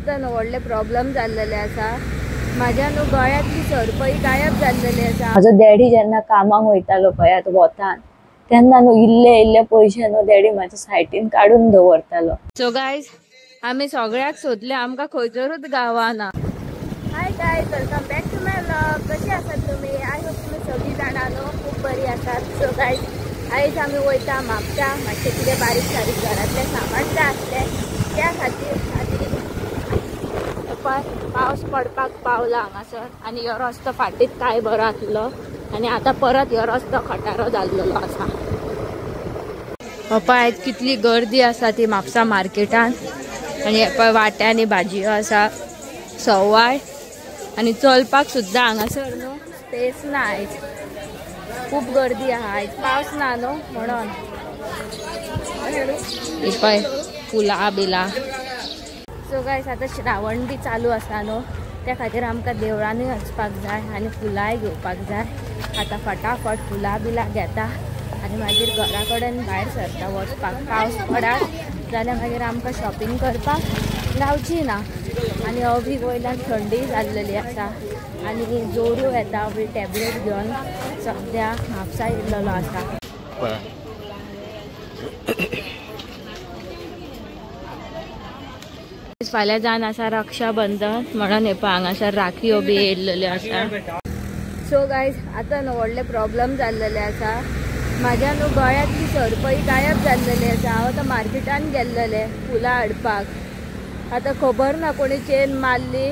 आतां न्हू व्हडले प्रॉब्लम जाल्लेले आसा. म्हाज्या न्हू गळ्यांतली सरपळी गायब जाल्लेली आसा. म्हाजो डॅडी जेन्ना कामाक वयतालो पळयात वतान तेन्ना न्हू इल्ले इल्ले पयशे न्हू डॅडी म्हाज्या सायटीन काडून दवरतालो. सो गायज आमी सगळ्याक सोदले, आमकां खंयसरूच गावना. Hi guys, welcome back to my vlog. कशी आसात तुमी? I hope तुमी सगळीं जाणां न्हू खूब बरी आसात. सो गायज आयज आमी वयता म्हापसा, मातशें कितें बारीक सारीक घरांतलें सामान जाय आसलें त्या खातीर. आनी पळय पावस पडपाक पावला हांगासर आनी ह्यो रस्तो फाटीत कांय बरो आसलो आनी आतां परत ह्यो रस्तो खटारो जाल्लेलो आसा. पळय आयज कितली गर्दी आसा ती म्हापसा मार्केटान. आनी पळय वाट्यांनी भाजयो आसा सवाय आनी चलपाक सुद्दां हांगासर न्हू स्पेस ना. आयज खूब गर्दी आहा, आयज पावस ना न्हू म्हणून. पळय फुलां बिलां. सो गायज आतां श्रावण बी चालू आसा न्हू, त्या खातीर आमकां देवळानूय वचपाक जाय आनी फुलांय घेवपाक जाय. आतां फटाफट फुलां बिलां घेता आनी मागीर घरा कडेन भायर सरता वचपाक. पावस पडत जाल्यार मागीर आमकां शॉपिंग करपाक गावची ना. आनी अवीक वयल्यान थंडी जाल्लेली आसा आनी जोरू येता. अवी टॅबलेट घेवन सद्या म्हापसा येयल्लो आसा. फाल्यां जावन आसा रक्षाबंधन म्हणून हे पळय हांगासर राखयो बी येयल्ल्यो आसा. सो गायज आतां न्हू व्हडले प्रॉब्लम जाल्लेले आसा. म्हाज्या न्हू गळ्यांतली सरपळी गायब जाल्लेली आसा. हांव आतां मार्केटान गेल्लेलें फुलां हाडपाक. आतां खबर ना कोणी चेन मारली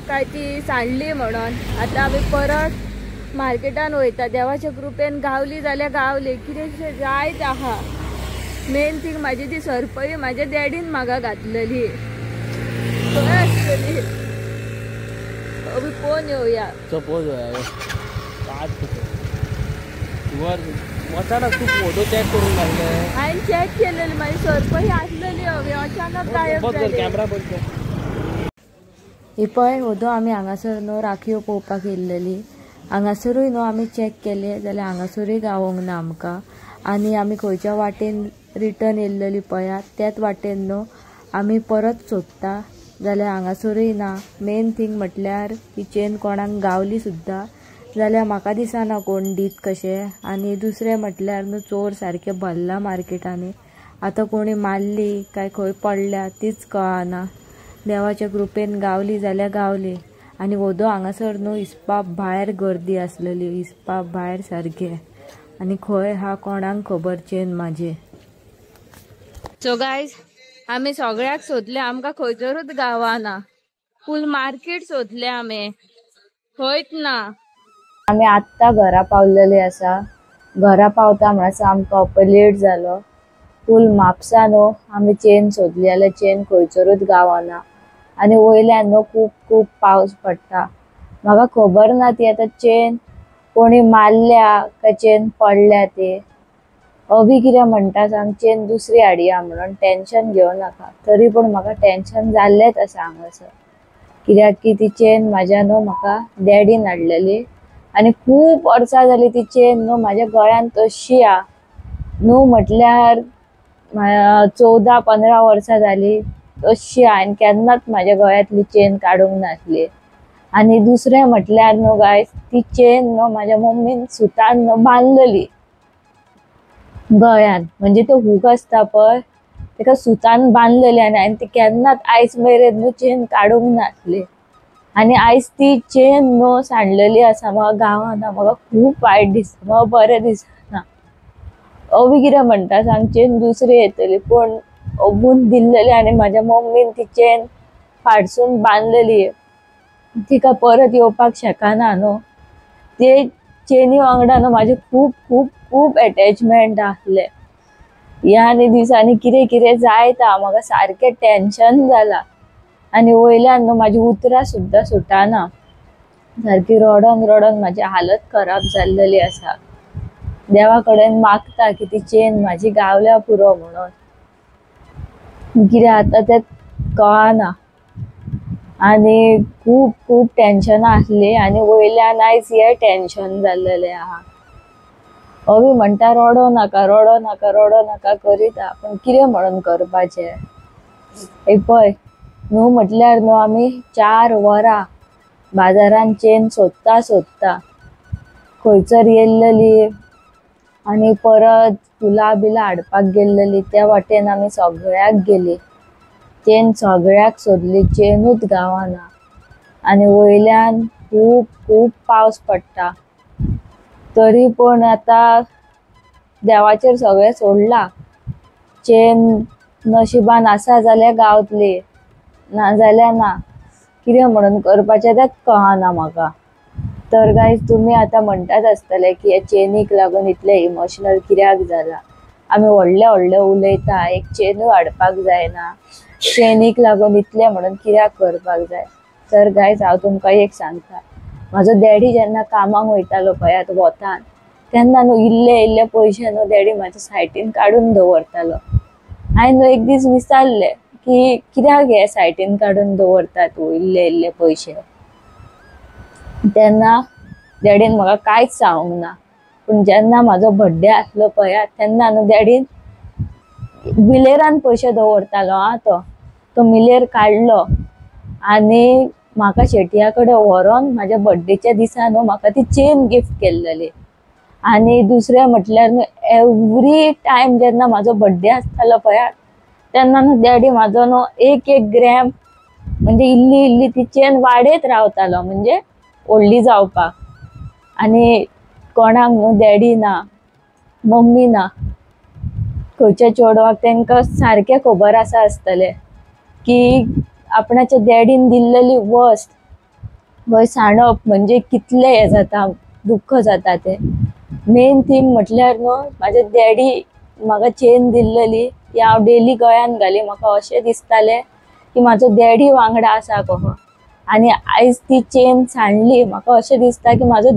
काय ती सांडली म्हणून. आतां आमी परत मार्केटान वयता. देवाच्या कृपेन गावली जाल्यार गावली, कितें जायत आहा. मेन थिंग म्हाजी ती सरपळी म्हाज्या डॅडीन म्हाका घातलेली, खंय आसतली अभी पळोवन येवया. सपोज अचानक तू फोटो चेक करून लागले. हांवें चेक केलेली, म्हाजी सरपळी आसलेली हवी, अचानक गायब जाली. कॅमेरा बंद कर. ही पळय ओदो आमी हांगासर न्हू राखयो पळोवपाक येयल्लेली. हांगासरूय न्हू आमी चॅक केले जाल्यार हांगासरूय गावोंक ना आमकां. आनी आमी खंयच्या वाटेन रिटर्न येयल्लेली पळयात त्याच वाटेन न्हू आमी परत सोदता जाल्यार हांगासरूय ना. मेन थींग म्हटल्यार ही चेन कोणाक गावली सुद्दां जाल्यार म्हाका दिसना कोण दीत कशें. आनी दुसरें म्हटल्यार न्हू चोर सारके भल्ला मार्केटांनी. आतां कोणी मारली काय खंय पडल्या तीच कळना. देवाच्या कृपेन गावली जाल्यार गावली. आनी ओदो हांगासर न्हू हिसपा भायर गर्दी आसलेली, हिसपा भायर सारकें. आनी खंय आहा कोणाक खबर चेन म्हाजी. सो गायज आमी सगळ्याक सोदले, आमकां खंयसरूच गावना. फूल मार्केट सोदले आमी, खंयच ना. आमी आत्तां घरा पावलेली आसा. घरा पावता म्हणसर आमकां लेट जालो. फूल म्हापसा न्हू आमी चेन सोदली जाल्यार चेन खंयसरूच गावना. आनी वयल्यान न्हू खूब खूब पावस पडटा. म्हाका खबर ना ती आतां चेन कोणी मारल्या काय चेन पडल्या ती. अभी कितें म्हणटा सांग, चेन दुसरी हाडया म्हणून टेंशन घेवं नाका. तरी पूण म्हाका टेंशन जाल्लेंच आसा हांगासर, कित्याक की ती चेन म्हाज्या न्हू म्हाका डॅडीन हाडलेली आनी खूब वर्सां जाली ती चेन न्हू म्हाज्या गळ्यान तशी आहा न्हू. म्हटल्यार 14-15 वर्सां जाली तशी आहा आनी केन्नाच म्हाज्या गळ्यांतली चेन काडूंक नासली. आनी दुसरें म्हटल्यार न्हू गायज, ती चेन न्हू म्हाज्या मम्मीन सुतान न्हू बांदलेली गळ्यान, म्हणजे तो हूक आसता पळय तेका सुतान बांदलेली आनी हांवें ती केन्नाच आयज मेरेन न्हू चेन काडूंक नासली. आनी आयज ती चेन न्हू सांडलेली आसा, म्हाका गावना. म्हाका खूब वायट दिसता, म्हाका बरें दिसना. अवी कितें म्हणटा सांग, चेन दुसरी येतली, पूण अबून दिल्लेली आनी म्हाज्या मम्मीन ती चेन फाटसून बांदलेली, तिका परत येवपाक शकना न्हू. ते चेनी वांगडा न्हू म्हाजें खूब खूब खूब एटॅचमेंट आसलें. ह्या आनी दिसांनी कितें कितें जायता, म्हाका सारकें टेंशन जालां. आनी वयल्यान न्हू म्हाजी उतरां सुद्दां सुटना, सारकी रडोन रडोन म्हाजी हालत खराब जाल्लेली आसा. देवा कडेन मागता की ती चेन म्हाजी गावल्या पुरो म्हणून. कितें आतां तें कळना. आनी खूब खूब टेंशनां आसलीं आनी वयल्यान आयज हें टेंशन जाल्लेलें आहा. अवी म्हणटा रडो नाका रडो नाका रडो नाका करीता, पूण कितें म्हणून करपाचें. हे पळय न्हू म्हटल्यार न्हू आमी 4 वरां बाजारान चेन सोदता सोदता खंयसर येयल्लेली आनी परत फुलां बिलां हाडपाक गेल्लेली. त्या वाटेन आमी सगळ्याक गेली, चेन सगळ्याक सोदली, चेनूच गावना. आनी वयल्यान खूब खूब पावस पडटा, तरी पूण आतां देवाचेर सगळें सोडलां. चेन नशिबान आसा जाल्यार गावतली, नाजाल्यार ना. कितें म्हणून करपाचें तेंच कळना म्हाका. तर गायज तुमी आतां म्हणटात आसतले की ह्या चेनीक लागून इतलें इमोशनल कित्याक जाला, आमी व्हडले व्हडले उलयता, एक चेनूय हाडपाक जायना, चेनीक लागून इतलें म्हणून कित्याक करपाक जाय. तर गायज हांव तुमकां एक सांगता, म्हाजो डॅडी जेन्ना कामाक वयतालो पळयात वतान, तेन्ना न्हू इल्ले इल्ले पयशे न्हू डॅडी म्हाज्या सायटीन काडून दवरतालो. हांवें न्हू एक दीस विचारलें की कित्याक हे सायटीन काडून दवरता तूं इल्ले इल्ले पयशे. तेन्ना डॅडीन म्हाका कांयच सांगूंक ना. पूण जेन्ना म्हाजो बड्डे आसलो पळयात तेन्ना न्हू डॅडीन मिलेरान पयशे दवरतालो. आं, तो मिलेर काडलो आनी म्हाका शेटया कडेन व्हरोन म्हाज्या बड्डेच्या दिसा न्हू म्हाका ती चेन गिफ्ट केल्लेली. आनी दुसरें म्हटल्यार न्हू एवरी टायम जेन्ना म्हाजो बड्डे आसतालो पळयात तेन्ना न्हू डॅडी म्हाजो न्हू एक एक ग्रॅम म्हणजे इल्ली इल्ली ती चेन वाडयत रावतालो, म्हणजे व्हडली जावपाक. आनी कोणाक न्हू डॅडी ना मम्मी ना, खंयच्या चेडवाक तांकां सारकें खबर आसा आसतलें की आपणाच्या डॅडीन दिल्लेली वस्त वय सांडप म्हणजे कितलें हें जाता, दुख्ख जाता तें. मेन थींग म्हटल्यार न्हू म्हाजे डॅडी म्हाका चेन दिल्लेली ती हांव डेली गळ्यान घाली, म्हाका अशें दिसतालें की म्हाजो डॅडी वांगडा आसा कसो. आनी आयज ती चेन सांडली, म्हाका अशें दिसता की म्हाजो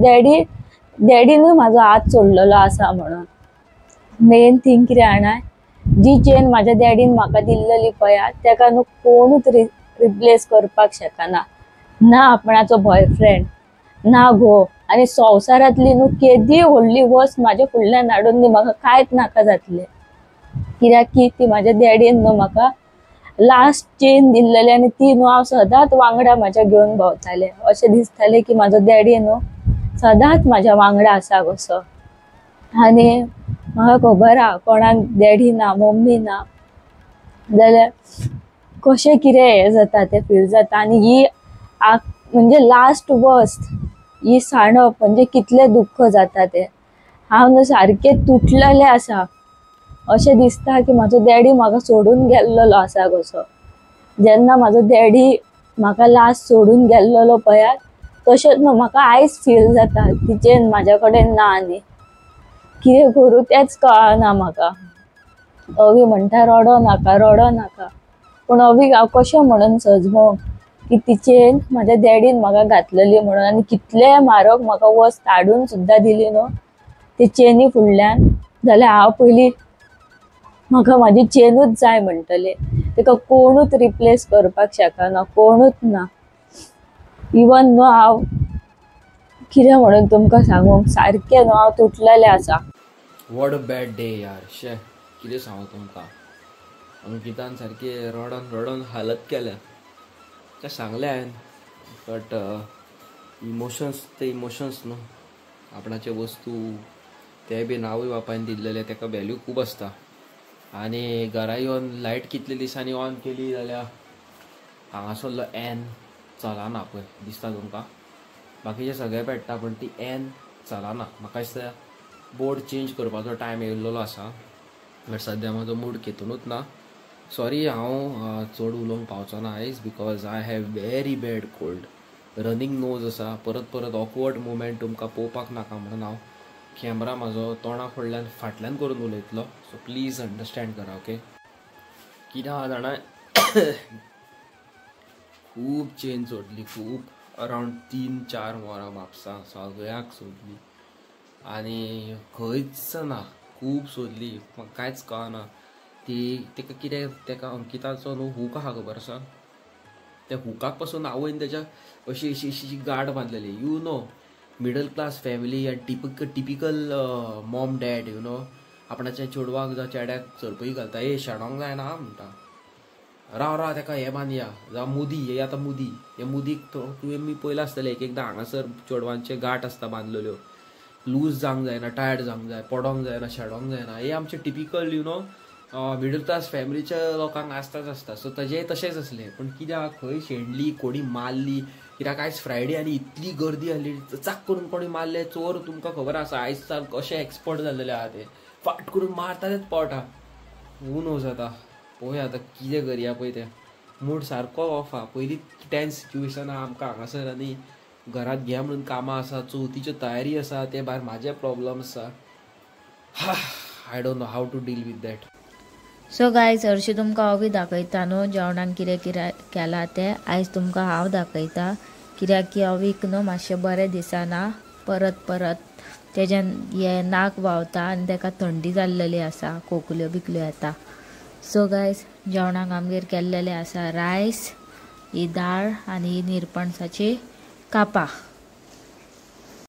डॅडीनूय म्हाजो हात सोडलेलो आसा म्हणून. मेन थींग कितें जाणा, जी चेन म्हाज्या डॅडीन म्हाका दिल्लेली पळयात तेका न्हू कोणूच रिप्लेस करपाक शकना, ना आपणाचो बॉयफ्रेंड ना घोव. आनी संवसारांतली न्हू केदी व्हडली वस्त म्हाज्या फुडल्यान हाडून ती म्हाका कांयच नाका जातलें, कित्याक की ती म्हाज्या डॅडीन न्हू म्हाका लास्ट चेन दिल्लेली आनी ती न्हू हांव सदांच वांगडा म्हाज्या घेवन भोंवतालें. अशें दिसतालें की म्हाजो डॅडी न्हू सदांच म्हाज्या वांगडा आसा कसो. आनी म्हाका खबर आहा कोणाक डॅडी ना मम्मी ना जाल्यार कशें कितें हें जाता तें फील जाता. आनी ही म्हणजे लास्ट वस्त ही सांडप म्हणजे कितलें दुख्ख जाता तें. हांव न्हू सारकें तुटलेलें आसा, अशें दिसता की म्हाजो डॅडी म्हाका सोडून गेल्लेलो आसा कसो. जेन्ना म्हाजो डॅडी म्हाका लास्ट सोडून गेल्लेलो पळयात तशेंच न्हू म्हाका आयज फील जाता ती चेन म्हाज्या कडेन ना आनी कितें करूं तेंच कळना म्हाका. अवी म्हणटा रडो नाका रडो नाका, पूण अवी हांव कशें म्हणून सजमो की ती चेन म्हाज्या डॅडीन म्हाका घातलेली म्हणून. आनी कितलें म्हारग म्हाका वस्त हाडून सुद्दां दिली न्हू ती चेनी फुडल्यान, जाल्यार हांव पयलीं म्हाका म्हाजी चेनूच जाय म्हणटलें. तेका कोणूच रिप्लेस करपाक शकना, कोणूच ना. इवन न्हू हांव कितें म्हणून तुमकां सांगूंक, सारकें न्हू हांव तुटलेलें आसा. What a bad day यार, शे कितें सांगू तुमकां. अंकितान सारकें रडोन रडोन हालत केल्या, तें सांगलें हांवें, बट इमोशन्स ते इमोशन्स न्हू, आपणाचे वस्तू ते बी आवय बापायन दिल्लेले तेका व्हॅल्यू खूब आसता. आनी घरा येवन लायट कितले दिसांनी ऑन केली जाल्यार हांगासरलो एन चलना पळय दिसता तुमकां, बाकीचे सगळे पेट्टा पूण ती एन चलना. म्हाका दिसता बोर्ड चेंज करपाचो टायम येयल्लो आसा, बट सद्या म्हजो मूड केतूनच ना. सॉरी हांव चड उलोवंक पावचो ना आयज, because I have very bad cold, running nose आसा, परत परत ऑकवर्ड मुवमेंट तुमकां पळोवपाक नाका म्हणून हांव कॅमरा म्हाजो तोंडा फुडल्यान फाटल्यान करून उलयतलो. सो प्लीज अंडरस्टँड करा, ओके. कितें आहा जाणा, खूब चेन सोडली, खूब अरावंड 3-4 वरां म्हापसा सगळ्याक सोदली आनी खंयच ना, खूब सोदली, म्हाका कांयच कळना. ती तेका कितें, तेका अंकिताचो न्हू हूक आहा खबर आसा, त्या हुकाक पासून आवयन तेच्या अशी अशी अशी गांठ बांदलेली. You know middle class family and typical mom dad, you know आपणाच्या चेडवाक जावं चेड्याक सरपळी घालता, ए शेणोंक जायना म्हणटा. राव राव तेका हें बांदया जावं मुदी, हे आतां मुदी, हे मुदीक तुवें मी पयलां आसतलें एक एकदां हांगासर चेडवांचे गांठ आसता बांदलेल्यो, लूज जावंक जायना, टायट जावंक जाय, पडोंक जायना, शेडोंक जायना. हे आमचे typical you know middle class फॅमिलीच्या लोकांक आसताच आसता. सो ताजें तशेंच आसलें. पूण कित्याक खंय शेणली, कोणी मारली, कित्याक आयज फ्रायडे आनी इतली गर्दी आसली, चाक करून कोणी मारले. चोर तुमकां खबर आसा आयज चाल कशे एक्सपर्ट जाल्लेले आहा ते, फाट करून मारता तेच पोटा. हू नोज आतां पळोवया आतां कितें करया पळय तें. मूड सारको ऑफ आहा. पयलीं टेन्स सिच्युएशन आहा आमकां हांगासर आनी घरांत घे म्हणून कामां आसा, चवथीच्यो तयारी आसा, ते भायर म्हाजे प्रॉब्लम्स आसा. I don't know how to deal with that. So guys हरशीं तुमकां हांव बी दाखयता न्हू जेवणाक कितें कितें केलां तें. आयज तुमकां हांव दाखयता कित्याक की अवीक न्हू मातशें बरें दिसना, परत परत तेज्यान हें नाक व्हांवता आनी तेका थंडी जाल्लेली आसा, खोकल्यो बिकल्यो येता. सो गायज जेवणाक आमगेर केल्लेलें आसा रायस, ही दाळ आनी ही निरपणसाची कापां.